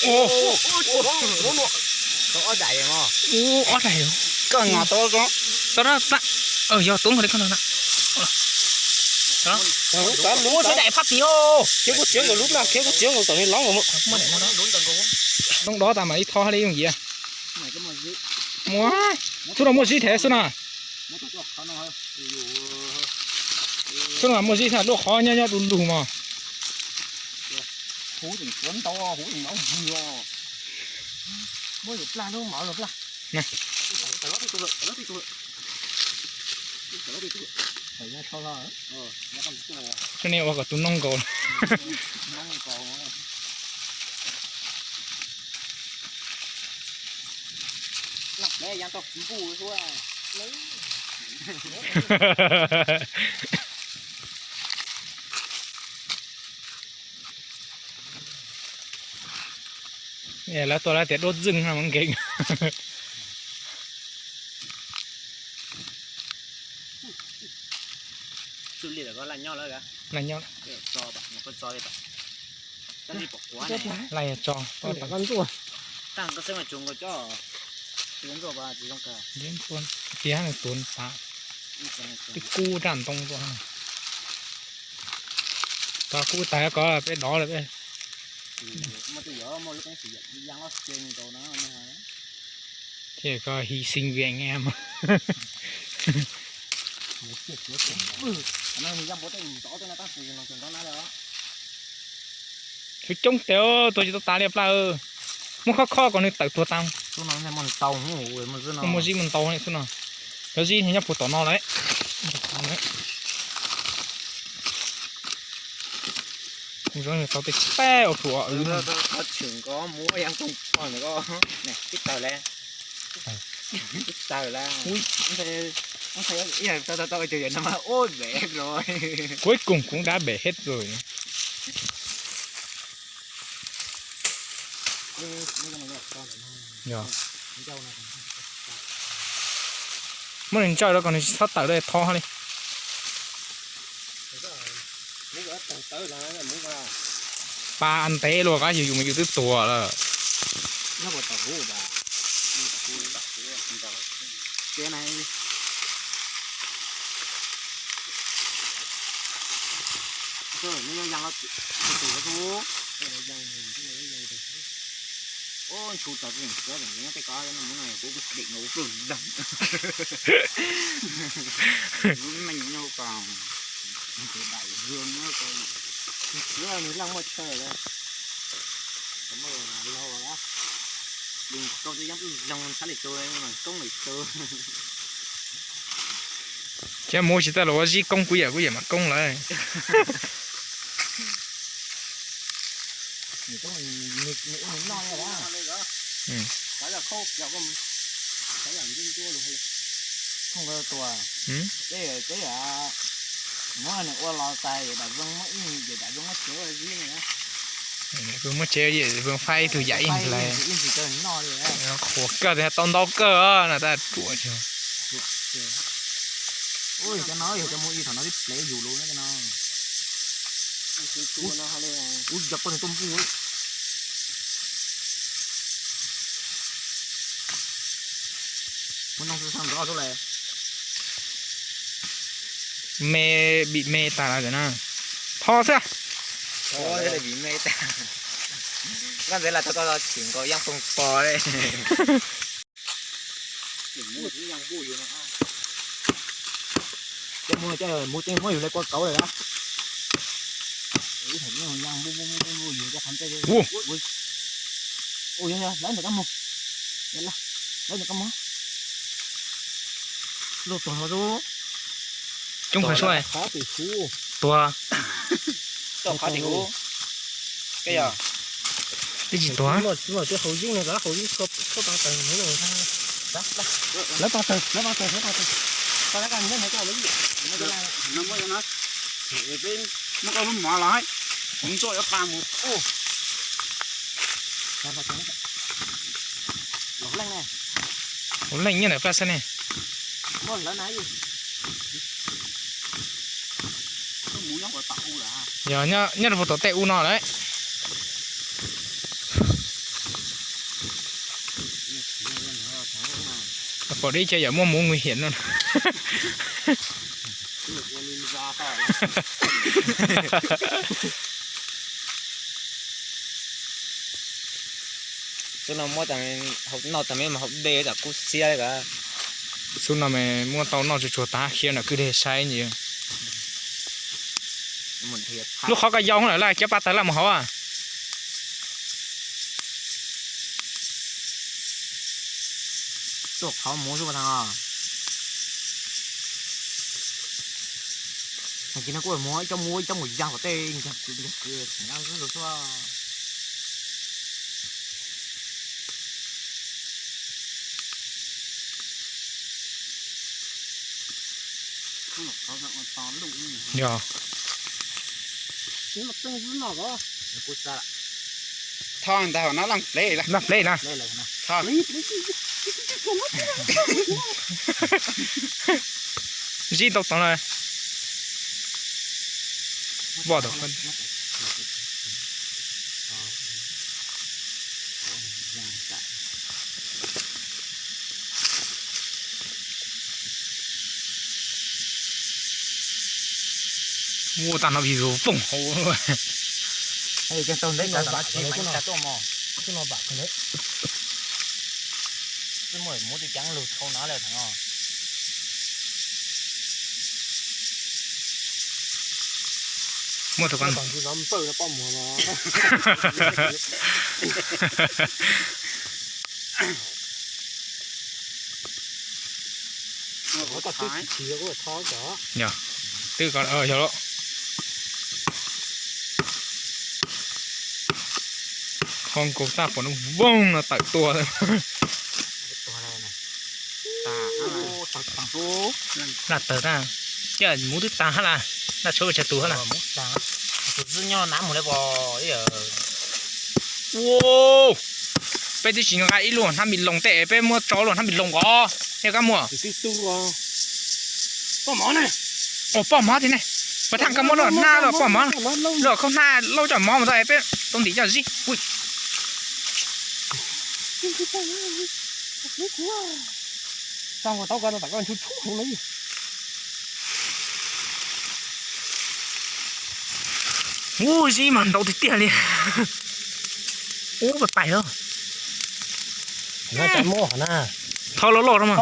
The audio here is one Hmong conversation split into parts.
Ua, ob daim. Koj ngos tau. Tau da, yog tub nkaus li koj no na. Ua, daim phab tim os. Khiav kuv txiav nkaus lub na, khiav kuv txiav nkaus tom ni lob. Muaj daim no. Toob dob tas mam li tho li yooj yim. Muaj, xub no muaj zib thev xwb na. Xub no muaj zib thiab, duaj qhov nyob nyob du lug mog. Sab ni ua kom tus noob nkaus. Lawv tuaj lawv tias duab ntxwj no mas nkees. Laj nyob, laj tso, tias tuav tas, twb kub raj ntoo tuaj. Tau kub tas ko peb dov lawm peb. Ces koj hy sinh vì anh em. Coob coob tes tuag tsis tau tas li plab. Muab khob khob kom nws tawm tuag tas. Muaj zib mus ntau xwb no. Cov zib nyob puag tom no lawm. Tau tej peb ua pluam. Cuối cùng cũng đã bể hết rồi. Muab nws ntsawj rau kom nws tsis txhob tawm li, thov li. Pas ntev luaj, yus yus mas yus twb tuag lawm. Ntshai tas, nyob tej ko, kuv dim nkaus ub ploog dag. Meej nyob ko, daim zoo nyob ko, nws leej muaj chaw lawm. Koj twb yeej zoo sab li tus, koob li tus. Ces mus tsis txawj los ua zib koob, kuv yam kuv yam mas koob lawm. Muab nws ua los tas, yawm dam zoo muab ib, yawm dam zoo muab tsev ua zib ne. Muab tsev, yawm zoo faib ib tug yam ib ntsis lawm. Qhuas kawg, tau ntau kawg na, tab ruam. Ua cov no yog cov mus ib thaum no twb plev yus lawm no. Ub, yog poj niam tuaj npuj. Muab noj xwb, sab nrov xwb lawm. Me, bị mê tas lawm na. Tho xwb. Koj ntxeev las tau koj chim nkaus yeej poob pos li. Mus, mus muab yus li kua kauv lawm. Lawv ntawm koj mus, lawv ntawm koj mus. Luaj tuag no. Coob kawg suab. Tuag. Twb tsis tuag. Lawv pab tawg, lawv pab tawg, lawv pab tawg. Muab koj lub mov los, kuv ntsuaj yuav pa mus. Ua leej nyob ntawm plab xwb ne. Yog nyob rau puag tom tej u no lawm. Pom deb ces yam muaj mus nguy hiểm no. Xub no muab tag, noj tag me mas haus dej tam kub xiab li ka. Xub no mas muab tau noj tsuag tsuag tag khiav nram kwj deg saib ntsis. Lub qhov ka yau lawm laj cov pa tawg laj mus hauv. Tuaj qhov mus xwb mas thab. Thab kis no kuj mus ib cov mus ib cov mus yag tom tej nkag kwv nkag kwv tseem yog xwb. Yog. Tho ntag no laj plev laj plev na. Tho. Zib tau tod na. Voj tau. Ua tag no vij voog hauv. Tsis muaj mus twb caav lug thau no lawm no. Muaj tus ko. Yog, twb ko yog lawm. Qhov nkaus tag pom nws voog no tawm tuaj. Laj tawg tag, caj mus twb tag hab las, laj tshab tsawg tus hab las. Peb twb tsis nqa ib luaj hnab npis loos tej, peb muab tso luaj hnab npis loos os. Yog kab muag. Poj mov tiag ne. Pas thaj koj muab luaj hnab luaj poj mov, luaj khaub hnab laub coj mov mus tau peb tau ntim coj zib. Ub, zib mas ntau tiag tiag li. Ub, pais pais os. Thau loj loj no mas.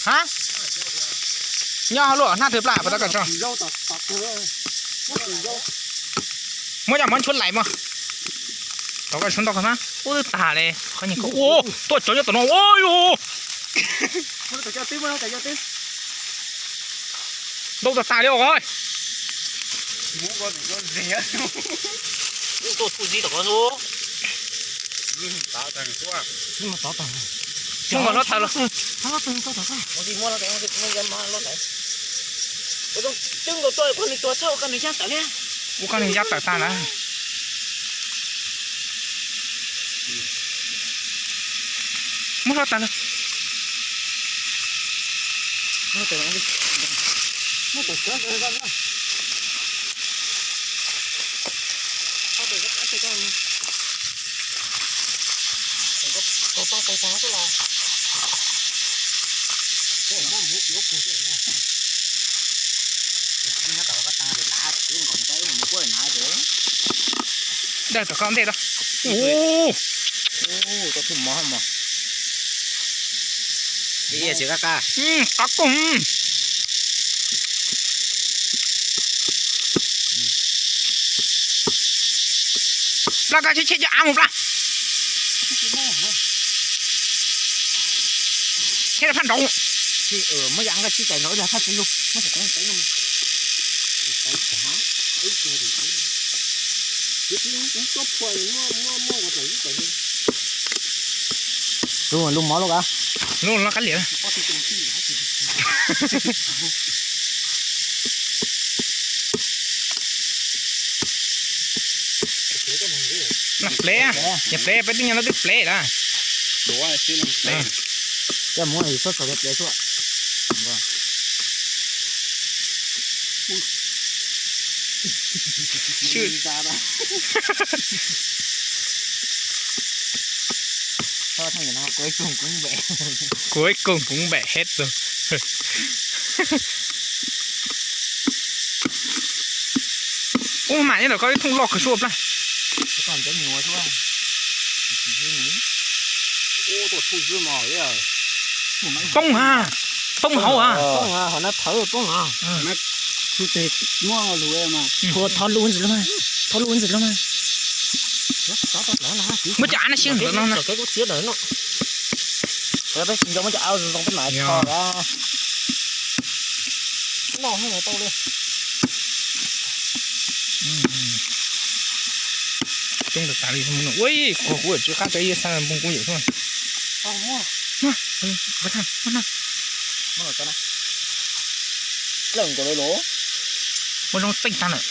Ha, nyob hauv luaj hnab twg plaj pas tau koj tso. Muab cov mov ntshuab lais mog. Tau koj tsuab ntau koj na. Ub, twb tag li. Qhov nyuag koj ua tuaj cov nyob tom no ua yus. Ntau tag tag li os. Tuaj tsuj zib tom ko xwb. Muab nkaus hlob tawg los. Twb nkaus tuaj koj nws tuag txhob ua koj nws yaj tawm li. Ua koj nws yaj tawm tag na. Muab hlob tawg los. Dawg tom koj ntej da. Ub, tau tug mov mog. Qab qab. Qab qab. Plab koj cheb cheb cov av mus plab. Cheb rau phab nraud. Muab yam nqaij tsib tais nraud ib lag phab tsis lug muab xyom tau teeb no. Lub lub mov lub ka. Lub lub qab liam. Plev, ces plev peb twb nyob no twb plev lawm. Coj mus xub txog plev xwb. Chwm. Cuối cùng cũng bể hết rồi. Ub, mam nyob ntawm koj ib thooj loj kawg suab plag. Poob ha, poob hauv ha. Thov lub ntsis lub mas, thov lub ntsis lub mas. Muab cov av no siab ntawm no na. Peb muab cov av zoo peb mam kho. Coob tas tas li. Ua kuv kuv tsw qab tsav ib xab npoo kuv yawm xwb. Muab, muab, muab, muab zoo tseej tag lawm.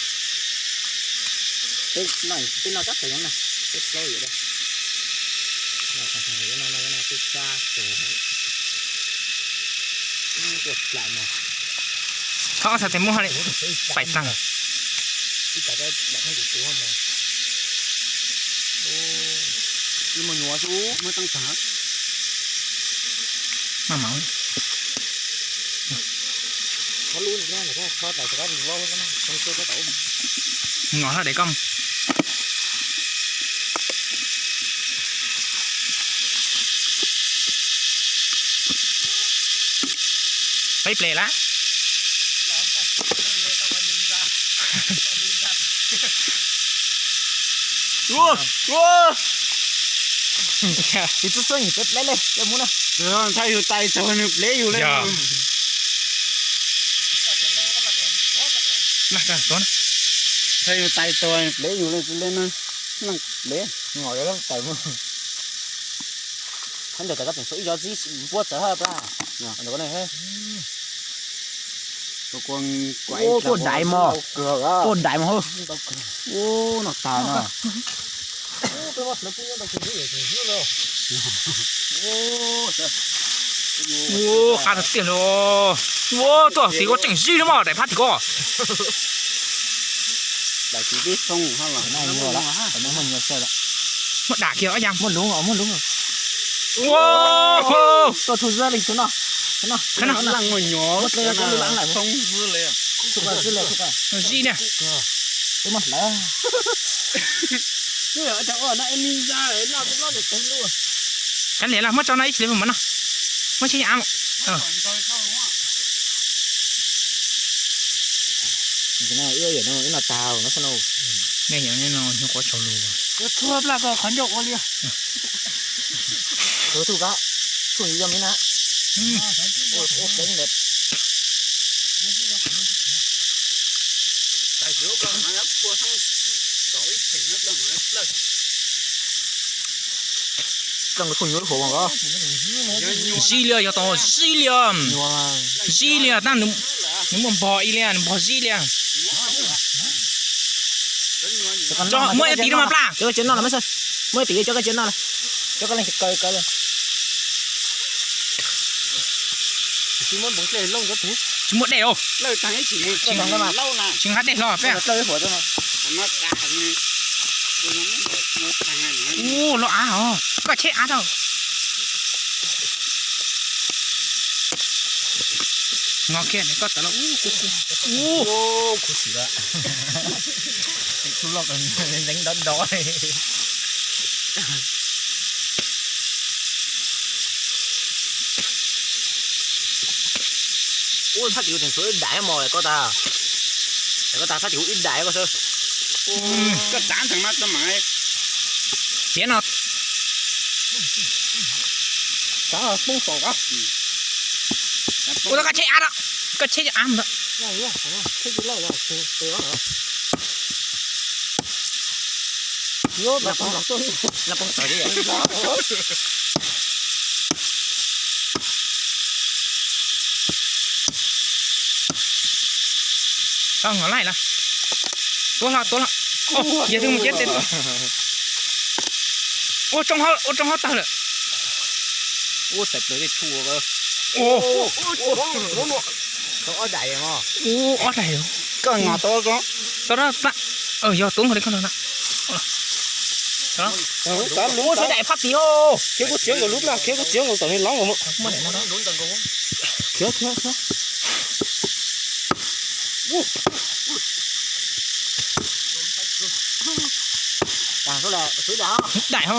Thov xav tes muab ha li, pais tag. Maj mam. Ngos hlo dev koj. Peb ple lawm. Tus txhua txhua nyuam peb ple li, peb mus na. Thaij yus tais tau nws ple yus li. Thaij yus tais tau nws ple yus li, ple na. Ple, ngos lawm tais mus. Qhov ntawd tas koj tseem tshuav ib zog txib npuab txawv hab plag. Tuaj daiv mog, tuaj daiv mog. Ub, no tas no. Ub, qab tiag tiag li. Ub, tuaj tim ko tseem zij li mog, daim phab tim ko. Muab dam kiag ob yam. Ua, tuaj thu zab li tus no. Zij li. Kav liam los muab tso no ib chim li mus no. Muab tso av. Ib no tag no. Nyuam qhuav tsaus lus. Qhov ncauj ua li. Tus tub kab, tub yus yog mi na. Ua pleev lawm. Txoj nkawd tub nyuam hauv mas ko. Zij li yog tau zij li. Zij li tab nws muaj npog ib li, nws npog zij li. Muab ib tiv rau mas plag. Cov koj tsis noj los mas, muab ib tiv cov koj tsis noj los, cov koj leej kaw kaw li. Tsis muaj dej os. Tsis nqa dej hlo peb. Ub, loj av os, koj cheb av tau. Ngos kiag koj tawv los ub, ub, ub. Khuv xim lawm. Tub loj nteev dov dov. Ub, thaj tim kuv tseem tshuav ib daim mos lawm koj tas. Koj tas thaj tim kuv ib daim koj xwb. Koj tsav ntsees no tso mas. Txiav no. Tsav poob saum koj. Ua tau koj cheb av lawm. Koj cheb av mus ntawd. Tau ngos laij lawm. Tuav hlo, tuav hlo. Yog twg mus ciav tes. Ua tsoo hauv, ua tsoo hauv tawg lawm. Ua tawm plaws tej tshu. Ua ob daim. Ua ob daim. Koj ngos tau ko. Tau da. Yog tub nkaus li koj no na. Ua sawv daim phab tid os. Khiav kuv txiav nkaus lub plag, khiav kuv txiav nkaus tom ni lob nkaus. Khiav, khiav, khiav. Daim ho.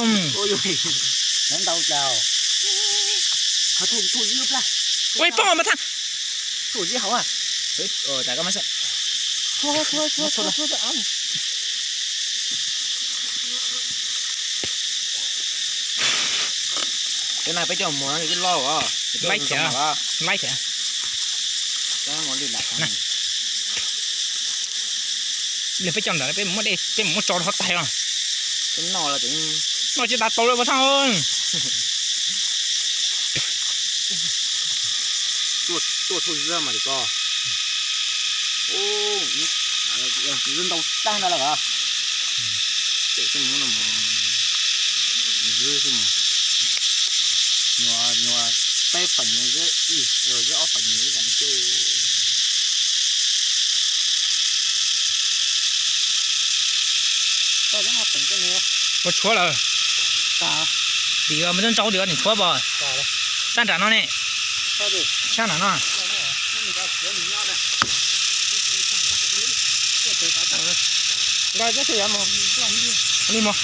Ua poj mas thaj. Cov no peb coj mus no twb loj os. Laib thiab, laib thiab. Peb coj ntawd peb mus muab dej, peb mus muab tso rau hauv tais os. Noj tsis tas tau lawm puas thaj. Tuaj thuj zab mas li ko. Zab ntau tag no lawm os. Ces xwb mus no mus, zab xwb mus. Nyuag, nyuag peb feem no zab ib, zab ob feem no ib feem xwb. Ua tshuav lawm. Tim mus ntau ntau tim nim tshuav pom. Sab nram no ne. Sab nram no. Li mos.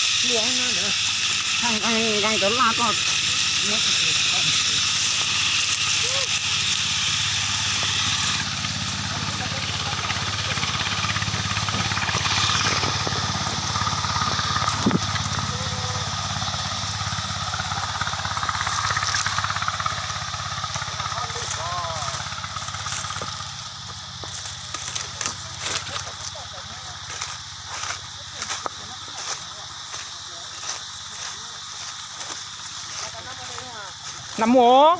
Nag muaj.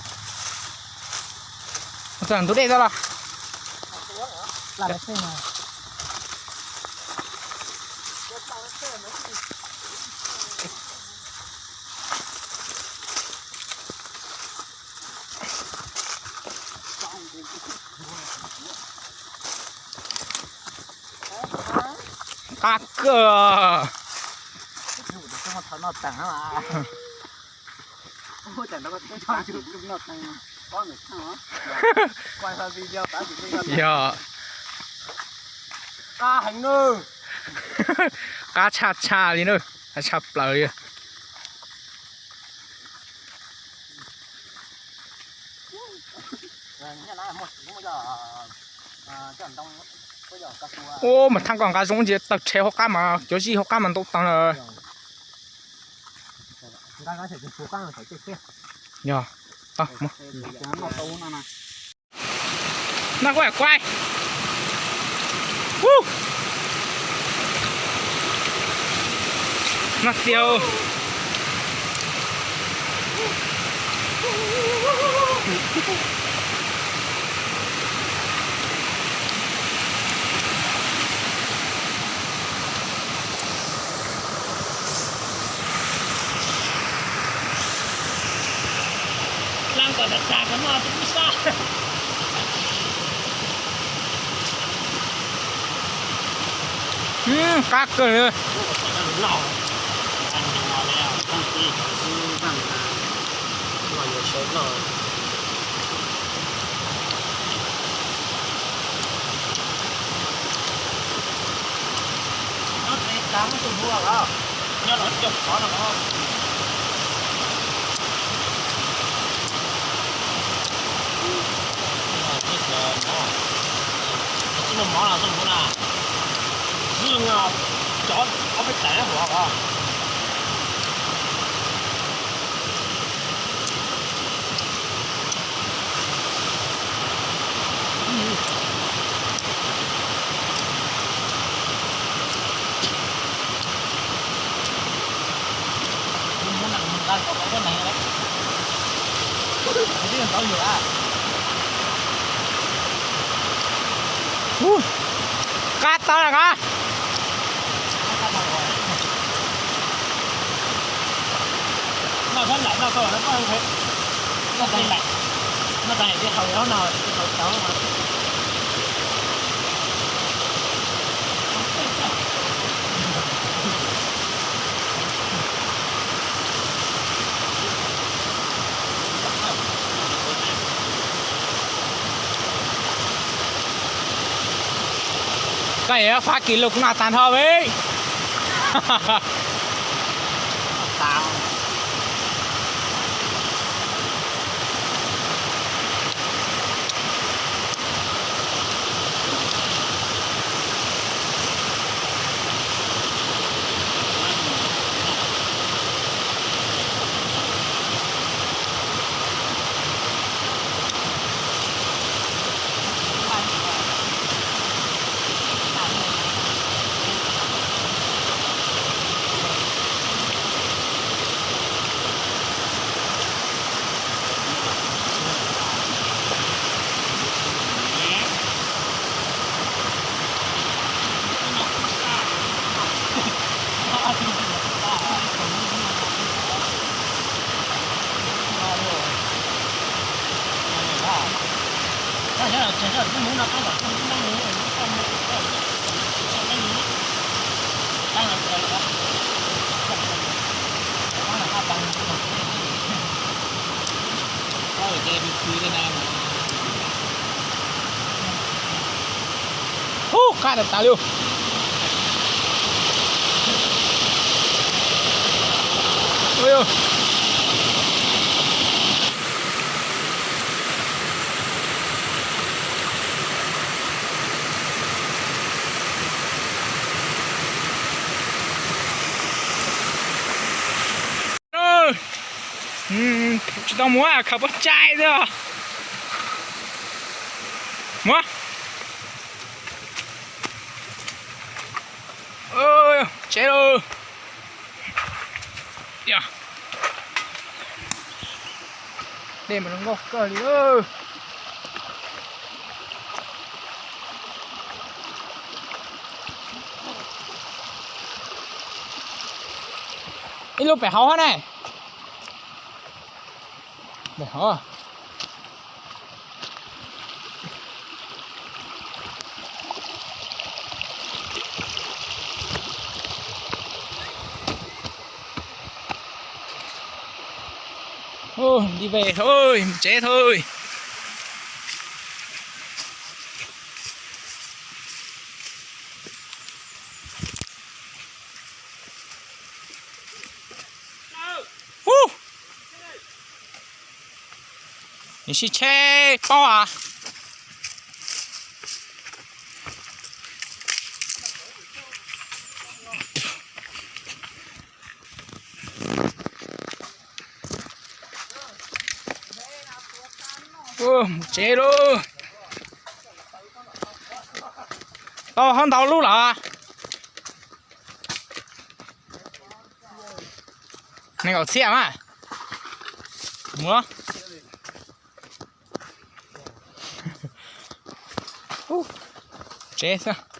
Tus ntug dej tau los. Qab kawg. Yog. Qab tshaj tshaj li na, tshaj plaws li. Ua mas thaj koj nqa zoo ces tawg rhe hauv qab mas cov zij hauv qab mas ntau tag na. Yog, tau. Noj kuj quaj. Noj tiag. Leej kom tas tas kom noj tib sab. Qab kawg li. Qab tau lawm koj. Koj yuav fab kis lus kuv mas tag nrho ve. Ub, qab tas tas li. Tsis tau mus, khaws pob cai xwb. Mus tsev lauj. Dej mas zoo nkauj kawg li. Ib lub pem hauv hab ne. Pem hauv. Đi về thôi, mus tsev thôi. Ub, nws sib tsheb paub as. Mus tsev lauj. Tau hab ntau lub lawm. Nees nkaum txhiab mas. Mus tsev xwb.